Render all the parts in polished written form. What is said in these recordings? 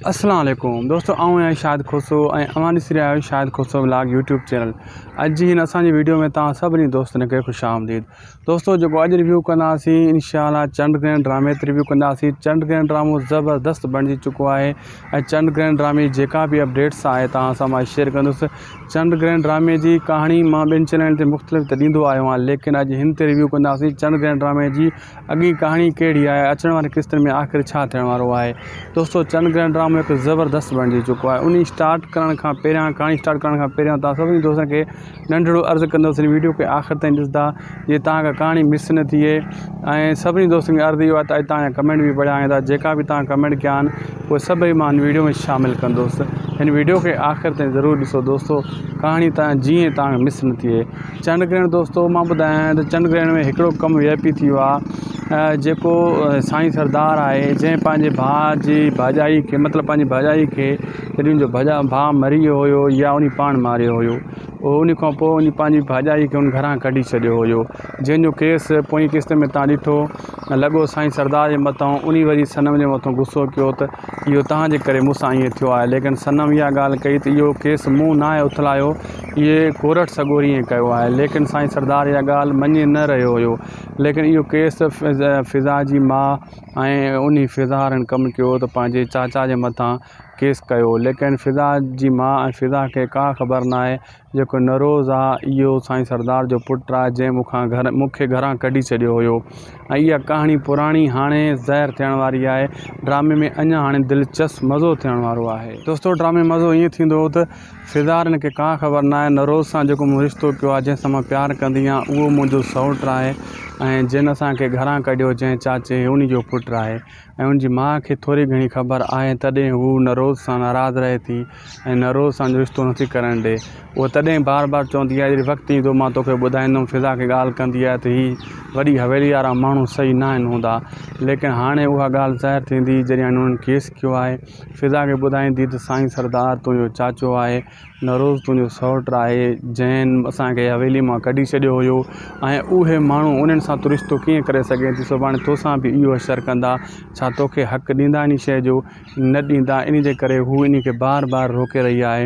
السلام عليڪم دوستو آئون آهيان شاهد کوسو ۽ اوهان ڏسي رهيا آهيو Shahid Khoso vlog YouTube channel. اڄ جي هن اسان جي ويڊيو ۾ توهان سڀني دوستن کي خوش آمديد. دوستو جيڪو اڄ ريويو ڪنداسين انشاء الله چنڊ گرهڻ ڊرامي تي ريويو ڪنداسين. چنڊ گرهڻ ڊرامو زبردست بڻجي چڪو آهي ۽ چنڊ گرهڻ ڊرامي جي جيڪا به اپڊيٽس آهي توهان سان مان شيئر ڪندس. چنڊ گرهڻ ڊرامي جي ڪهاڻي مان ٻين چينلن تي مختلف ته ڏيندو آيو آهيان ليڪن اڄ هن تي ريويو ڪنداسين چنڊ گرهڻ ڊرامي جي اڳين ڪهاڻي ڪهڙي آهي اچڻ واري قسطن ۾ آخر ڇا ٿيڻ وارو آهي. دوستو چنڊ گرهڻ ڊرامو هڪ زبردست بڻجي چڪو آهي انهي اسٽارٽ ڪرڻ کان پهريان ڪهاڻي اسٽارٽ ڪرڻ کان پهريان توهان سڀني دوستن کي ننڍڙو عرض ڪندس هن ويڊيو کي آخر تائين ڏسندا جي توهان کان ڪهاڻي مس نه ٿئي ۽ سڀني دوستن کي عرض اهو آهي ته اڄ توهان جا ڪمينٽ به پڙهيا ويندا جيڪا به توهان ڪمينٽ ڪيا آهن اهي سڀئي مان هن ويڊيو ۾ شامل ڪندس هن ويڊيو کي آخر تائين ضرور ڏسو دوستو ڪهاڻي تان جيئن توهان کي مس نه ٿئي. چنڊ گرهڻ دوستو مان ٻڌايان ته چنڊ گرهڻ ۾ هڪڙو ڪم وي آء پي ٿي ويو آهي جيڪو سائين سردار آهي جنهن پنهنجي ڀاء جي ڀاڄائي کي مطلب پنهنجي ڀاڄائي کي جڏهن ان جو ڀاء مري ويو هيو يا ان پاڻ ماريو هيو ان کان پوء ان پنهنجي ڀاڄائي کي ان گهران ڪڍي ڇڏيو هيو جنهن جو ڪيس پوئين قسط ۾ تان ڏٺو لڳو سائين سردار جي مٿان ان وري صنم جي مٿان غصو ڪيو ته اهو تهان جي ڪري مون سان ائين ٿيو آهي ليڪن صنم اها ڳالهه ڪئي ته اهو ڪيس مون ناهي اٿلايو اهي ڪورٽ سڳوري ائين ڪيو آهي ليڪن سائين سردار اها ڳالهه مڃي نه رهيو هيو ليڪن اهو ڪيس فضا جي ماء ۽ انهي فضا وارن ڪم ڪيو ته پنهنجي چاچا جي مٿان ڪيس ڪيو ليڪن فضا جي ماء ۽ فضا کي ڪا خبر ناهي جيڪو نروز آ اهو سائين سردار جو پٽ آ جنهن مون کان گهر مون کي گهران ڪڍي ڇڏيو هيو ۽ اها ڪهاڻي پراڻي هاڻي ظاهر ٿيڻ واري آهي ڊرامي ۾ اڃا هاڻي دلچسپ مزو ٿيڻ وارو آهي. دوستو ڊرامي مزو ائين ٿيندو ته فضارن کي ڪا خبر ناهي نروز سان جيڪو مون رشتو ڪيو آهي جنهن سان مان پيار ڪندي آهيان اهو منهنجو سئوٽ آهي ۽ جنهن اسان کي گهران ڪڍيو جنهن چاچي انهي جو پٽ آهي ۽ ان جي ماء کي ٿوري گهڻي خبر آهي تڏهن هوء نروز سان ناراض رهي ٿي ۽ نروز سان رشتو نٿي ڪرڻ ڏي. هوء تڏهن بار بار چوندي آهي جڏهن وقت ايندو مان توکي ٻڌائيندم فضا کي ڳالهه ڪندي آهي ته هي وڏي حويلي وارا ماڻهو صحيح ناهن هوندا ليڪن هاڻي اها ڳالهه ظاهر ٿيندي جڏهن هنن ڪيس ڪيو آهي فضا کي ٻڌائيندي ته سائين سردار تنهنجو چاچو آهي نوروز تنهنجو سئوٽ آهي، جنهن اسان کي حويلي مان ڪڍي ڇڏيو هيو ۽ اهي ماڻهو انهن سان تون رشتو ڪيئن ڪري سگهين ٿي سڀاڻي توسان به اهو حشر ڪندا ڇا توکي حق ڏيندا انهي شيء جو نه ڏيندا انهي جي ڪري هو انهي کي بار بار روڪي رهي آهي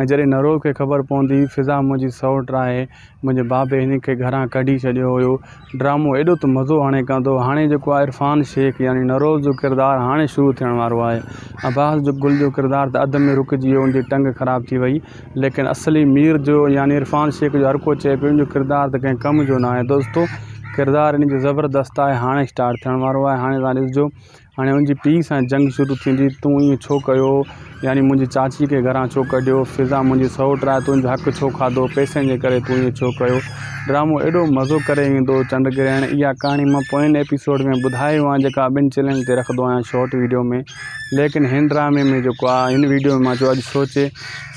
۽ جڏهن نوروز کي خبر پوندي فضا منهنجي سئوٽ آهي منهنجي بابي هن کي گهران ڪڍي ڇڏيو هيو. ڊرامو ايڏو ته مزو هاڻي ڪندو. هاڻي جيڪو آهي عرفان شيخ يعني نوروز جو ڪردار هاڻي شروع ٿيڻ وارو آهي. عباس جو گل جو ڪردار ته اڌ ۾ رڪجي ويو ان جي ٽنگ خراب ٿي وئي. ليڪن اصلي مير جو يعني عرفان شيخ جو هر ڪو چئي پيو ان جو ڪردار ته ڪنهن ڪم جو ناهي. دوستو ڪردار ان جو زبردست آهي هاڻي اسٽارٽ ٿيڻ وارو آهي هاڻي توهان ڏسجو. هاڻي ان جي پيء سان جنگ شروع ٿيندي، تون ائين ڇو ڪيو؟ يعني منهنجي چاچي کي گهران ڇو ڪڍيو؟ فضا منهنجي سئوٽ آهي، تون ان جو حق ڇو کاڌو؟ پئسن جي ڪري تون ائين ڇو ڪيو؟ ڊرامو ايڏو مزو ڪري ايندو چنڊ گرهڻ اها ڪهاڻي مان پوئين ايپيسوڊ ۾ ٻڌائي هئان جيڪا ٻن چينلن تي رکندو آهيان شارٽ ويڊيو ۾ ليڪن هن ڊرامي ۾ جيڪو آهي هن ويڊيو ۾ مان چيو اڄ سوچي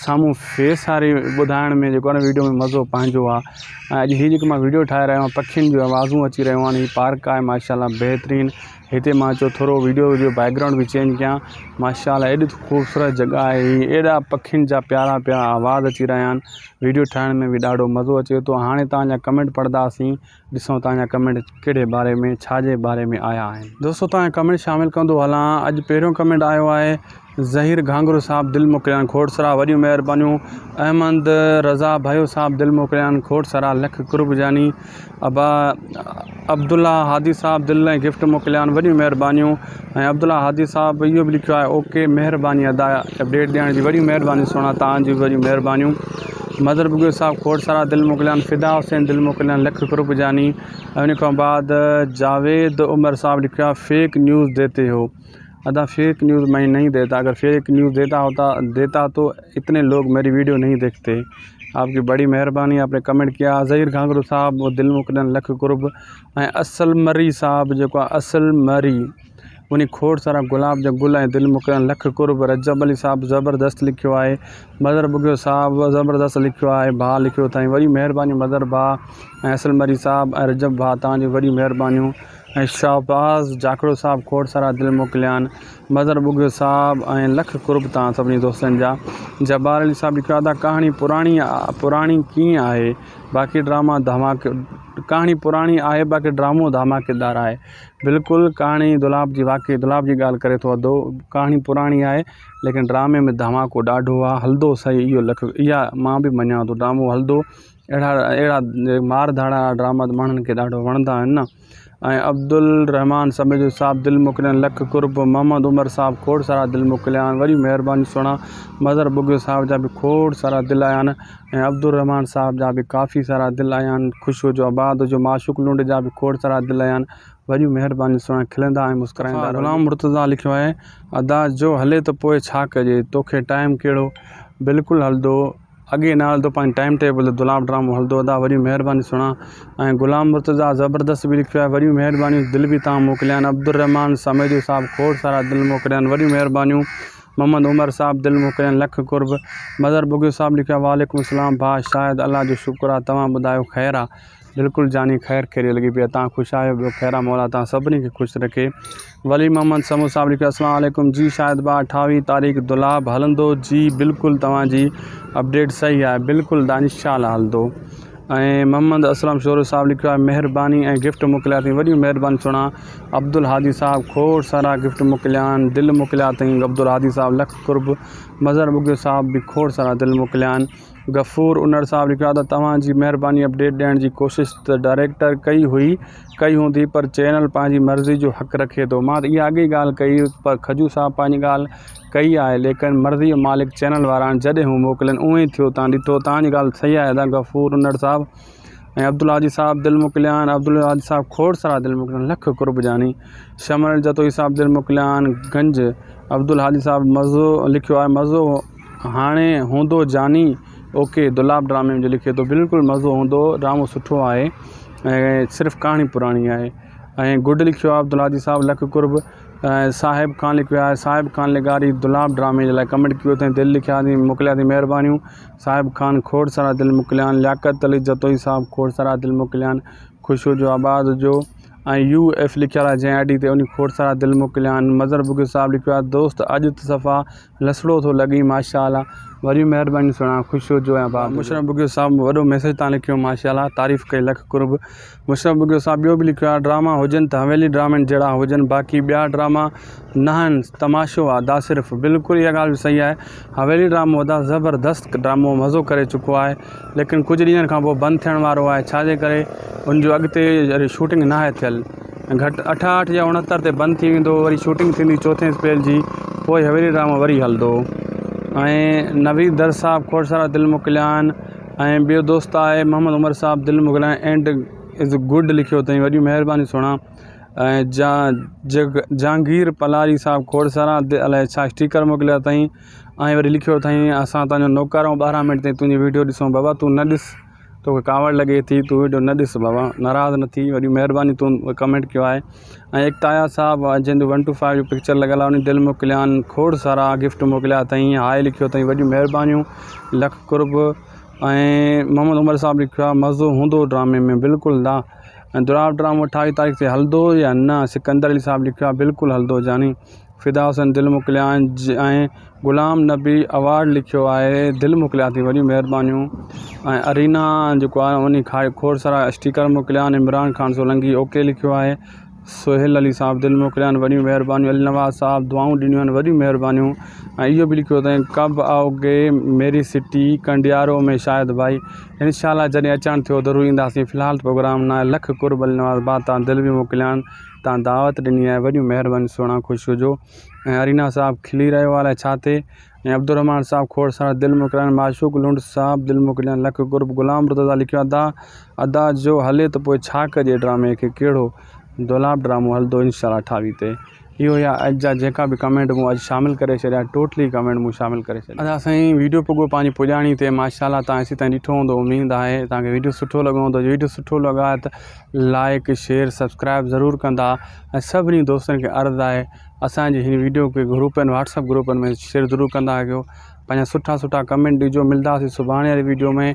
سامهون فيس واري ٻڌائڻ ۾ جيڪو آهي نه ويڊيو ۾ مزو پنهنجو آهي ۽ اڄ هي جيڪو مان ويڊيو ٺاهي رهيو آهيان پکين جون آوازون اچي رهيون آهن هي پارڪ آهي ماشاءالله بهترين هتي مان چيو ٿورو ويڊيو جو بيڪ گرائونڊ به چينج ڪيان ماشاء الله ايڏي خوبصورت جڳهه آهي هي ايڏا پکين جا پيارا پيارا آواز اچي رهيا آهن ويڊيو ٺاهڻ ۾ به ڏاڍو مزو اچي ٿو هاڻي توهان جا ڪمينٽ پڙهنداسين ڏسون توهان جا ڪمينٽ ڪهڙي باري ۾ ڇا جي باري ۾ آيا آهن. دوستو توهان جا ڪمينٽ شامل ڪندو هلان اڄ پهريون ڪمينٽ آيو آهي ظهير گهانگهرو صاحب دل موڪليان کوڙ سرا وڏيون مهربانيون احمد رضا ڀيو صاحب دل موڪليان کوڙ سرا لک قرب جاني ابا عبدالله هادي صاحب دل ۽ گفٽ موڪليان وڏيون مهربانيون ۽ عبدالله هادي صاحب اهو به لکيو آهي اوڪي مهرباني ادا اپڊيٽ ڏيڻ جي وڏيون مهربانيون سهڻا توهان جون وڏيون مهربانيون مظهر بگيو صاحب کوڙ سارا دل موڪليان فدا حسين دل موڪليان لک قرب جاني ۽ ان کان بعد جاويد عمر صاحب لکيو آهي فيڪ نيوز ديتي هو ادا فيڪ نيوز مين نهين ديتا اگر فيڪ نيوز ديتا هوتا ديتا تو اتني لوگ ميري ويڊيو نهين ديکتي آپ ڪي بڙي مهرباني آپ ني ڪمينٽ ڪيا ظهير گهانگهرو صاحب دل موڪلين لک قرب ۽ اصل مري صاحب جيڪو آهي اصل مري انهي کوڙ سارا گلاب جا گل ۽ دل موڪلين لک قرب رجب علي صاحب زبردست لکيو آهي مظهر ٻگهيو صاحب زبردست لکيو آهي ڀاء لکيو اٿائين وڏي مهرباني مظهر ڀاء ۽ اصل مري صاحب ۽ رجب ڀاء توهان جون وڏيون مهربانيون. ۽ شهباز جاکڙو صاحب کوڙ سارا دل موڪليا آهن مظهر ٻگهيو صاحب ۽ لک قرب توهان سڀني دوستن جا جبار علي صاحب لکيو آهي ادا ڪهاڻي پراڻي پراڻي ڪيئن آهي باقي ڊراما ڌماڪي ڪهاڻي پراڻي آهي باقي ڊرامو ڌماڪيدار آهي بلڪل ڪهاڻي دولاب جي واقعي دولاب جي ڳالهه ڪري ٿو ادو ڪهاڻي پراڻي آهي ليڪن ڊرامي ۾ ڌماڪو ڏاڍو آهي هلندو صحيح اهو لک اها مان به مڃان ٿو ڊرامو هلندو اهڙا اهڙا مار ڌاڙا ڊراما ته ماڻهن کي ڏاڍو وڻندا آهن نه ۽ عبدالرحمان سميجو صاحب دل موڪليان لک قرب محمد عمر صاحب کوڙ سارا دل موڪليان وري مهرباني سهڻا مظهر ٻگهيو صاحب جا به کوڙ سارا دل آيا آهن ۽ عبدالرحمان صاحب جا به ڪافي سارا دل آيا آهن خوش هجو آباد هجو معشوق لنڊ جا به کوڙ سارا دل آيا آهن وڏيون مهربانيون سهڻا کلندا ۽ مسڪرائيندا رهو. غلام مرتضيٰ لکيو آهي ادا جو هلي ته پوء ڇا ڪجي توکي ٽائيم ڪهڙو بلڪل هلندو اڳي نه هلندو پنهنجي ٽائيم ٽيبل تي دولاب ڊرامو هلندو ادا وڏيون مهربانيون سهڻا ۽ غلام مرتضيٰ زبردست به لکيو آهي وڏيون مهربانيون دل به تان موڪليا آهن عبدالرحمان سميجو صاحب کوڙ سارا دل موڪليا آهن وڏيون مهربانيون محمد عمر صاحب دل موڪليا آهن لک قرب مظهر ٻگهيو صاحب لکيو آهي وعليڪم السلام ڀاء شاهد الله جو شڪر آهي توهان ٻڌايو خير آهي بلڪل جاني خير خيريت لڳي پئي آ تان خوش آهيو ٻيو خير آ مولا تان سڀني کي خوش رکي ولي محمد سمون صاحب لکيو اسلام عليڪم جي شاهد با اٺاويهه تاريخ دولاب هلندو جي بلڪل توهان جي اپڊيٽ صحيح آهي بلڪل دا انشاء الله هلندو ۽ محمد اسلم شورو صاحب لکيو آهي مهرباني ۽ گفٽ موڪليا اٿئي وڏيون مهرباني سهڻا عبدالهادي صاحب کوڙ سارا گفٽ موڪليا آهن دل موڪليا اٿئي عبدالهادي صاحب لک قرب مظهر ٻگهيو صاحب به کوڙ سارا دل موڪليا آهن غفور انڙ صاحب لکيو آهي ته توهان جي مهرباني اپڊيٽ ڏيڻ جي ڪوشش ته ڊائريڪٽر ڪئي هئي ڪئي هوندي پر چينل پنهنجي مرضي جو حق رکي ٿو مان ته اها اڳي ڳالهه ڪئي پر کجو صاحب پنهنجي ڳالهه ڪئي آهي ليڪن مرضي جو مالڪ چينل وارا آهن جڏهن هو موڪلين اونئين ئي ٿيو تان ڏٺو تان جي ڳالهه صحيح آهي ادا غفور انڙ صاحب ۽ عبدالهادي صاحب دل موڪليا آهن عبدالهادي صاحب کوڙ سارا دل موڪليا آهن لک قرب جاني شمل جتوئي صاحب دل موڪليا آهن گنج عبدالهادي صاحب مزو لکيو آهي مزو هاڻي هوندو جاني اوڪي دولاب ڊرامي جو لکي ٿو بلڪل مزو هوندو ڊرامو سٺو آهي ۽ صرف ڪهاڻي پراڻي آهي ۽ گڊ لکيو آهي عبدالهادي صاحب لک قرب ۽ صاحب خان لکيو آهي صاحب خان لغاري دولاب ڊرامي جي لاء ڪمينٽ ڪيو اٿئي دل لکيا اٿئي موڪليا اٿئي مهربانيون صاحب خان کوڙ سارا دل موڪليا آهن لياقت علي جتوئي صاحب کوڙ سارا دل موڪليا آهن خوش هجو آباد هجو ۽ يو ايف لکيل آهي جنهن I D تي ان کوڙ سارا دل موڪليا آهن مظهر بگيو صاحب لکيو آهي دوست اڄ ته صفا لسڙو ٿو لڳين ماشاء الله وڏيون مهربانيون سهڻا خوش هجو ۽ آباد هجو. مشرف بگيو صاحب وڏو ميسيج تان لکيو ماشاء الله تعريف ڪئي لک قرب مشرف بگيو صاحب ٻيو به لکيو آهي ڊراما هجن ته حويلي ڊرامن جهڙا هجن باقي ٻيا ڊراما ناهن تماشو آ ادا صرف بلڪل اها ڳالهه به صحيح آهي حويلي ڊرامو ادا زبردست ڊرامو مزو ڪري چڪو آهي ليڪن ڪجهه ڏينهن کان پوء بند ٿيڻ وارو آهي ڇاجي ڪري ان جو اڳتي شوٽنگ ناهي ٿيل گهٽ اٺاهٺ يا اڻهتر تي بند ٿي ويندو وري شوٽنگ ٿيندي چوٿين اسپيل جي پوء حويلي ڊرامو وري هلندو ۽ نويد در صاحب کوڙ سارا دل موڪليا آهن ۽ ٻيو دوست آهي محمد عمر صاحب دل موڪليا آهن اينڊ is good لکيو اٿئي وڏيون مهربانيون سهڻا ۽ جهانگير پلاري صاحب کوڙ سارا الائي ڇا اسٽيڪر موڪليا اٿئي ۽ وري لکيو اٿئي اسان تنهنجو نوڪر آهيون 12 منٽ تائين تنهنجي ويڊيو ڏسون بابا تون نه ڏس توکي ڪاوڙ لڳي ٿي تون ويڊيو نه ڏس بابا ناراض نه ٿي وڏي مهرباني تون ڪمينٽ ڪيو آهي ۽ اڪتايا صاحب جنهن جو ون ٽو فائيو جو پڪچر لڳل آهي ان دل موڪليا آهن کوڙ سارا گفٽ موڪليا اٿئي هاء لکيو اٿئي وڏيون مهربانيون لک قرب ۽ محمد عمر صاحب لکيو آهي مزو هوندو ڊرامي ۾ بلڪل دا ۽ دراب ڊرامو اٺاويهه تاريخ تي هلندو يا نه سڪندر علي صاحب لکيو آهي بلڪل هلندو جاني فدا حسين دل موڪليا آهن ۽ غلام نبي اوارڊ لکيو آهي دل موڪليا اٿئي وڏيون مهربانيون ۽ ارينا جيڪو آهي ان کان کوڙ سارا اسٽيڪر موڪليا آهن عمران خان سولنگي اوڪي لکيو آهي سهيل علي صاحب دل موڪليا آهن وڏيون مهربانيون علي نواز صاحب دعائون ڏنيون آهن وڏيون مهربانيون ۽ اهو به لکيو اٿئي ڪب آئو گي ميري سٽي ڪنڊيارو ۾ شاهد ڀائي انشاء الله جڏهن اچڻ ٿيو ضرور اينداسين في الحال پروگرام نه آهي لک قرب علي نواز با تان دل به موڪليا آهن تان دعوت ڏني آهي وڏيون مهربانيون سهڻا خوش هجو ۽ ارينا صاحب کلي رهيو آهي الائي ڇا تي ۽ عبدالرحمان صاحب کوڙ سارا دل موڪليا آهن معشوق لنڊ صاحب دل موڪليا آهن لک قرب غلام مرتضيٰ لکيو ادا ادا جو هلي ته پوء ڇا ڪجي ڊرامي کي ڪهڙو دولاب ڊرامو هلندو انشاء الله اٺاويهه تي اهو يا اڄ جا جيڪا به ڪمينٽ مون اڄ شامل ڪري ڇڏيا ٽوٽلي ڪمينٽ مون شامل ڪري ڇڏيا. ادا سائين ويڊيو پڳو پنهنجي پڄاڻي تي ماشاء الله تان ايسي تائين ڏٺو هوندو اميد آهي تان کي ويڊيو سٺو لڳو هوندو جي ويڊيو سٺو لڳو آهي ته لائڪ شيئر سبسڪرائب ضرور ڪندا ۽ سڀني دوستن کي عرض آهي اسان جي هن ويڊيو کي گروپن واٽس اپ گروپن ۾ شيئر ضرور ڪندا ڪيو. پنهنجا سٺا سٺا ڪمينٽ ڏجو ملداسين سڀاڻي واري ويڊيو ۾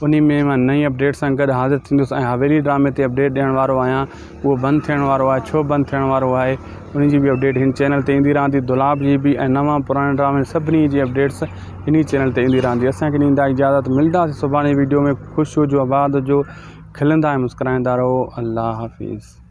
انهي ۾ مان نئين اپڊيٽ سان گڏ حاضر ٿيندس ۽ حويلي ڊرامي تي اپڊيٽ ڏيڻ وارو آهيان اهو بند ٿيڻ وارو آهي ڇو بند ٿيڻ وارو آهي انهي جي به اپڊيٽ هن چينل تي ايندي رهندي دولاب جي به ۽ نوان پراڻا ڊرامن سڀني جي اپڊيٽس انهي چينل تي ايندي رهندي اسان کي ڏيندا اجازت ملداسين سڀاڻي ويڊيو ۾ خوش هجو آباد هجو کلندا ۽ مسڪرائيندا رهو الله حافظ.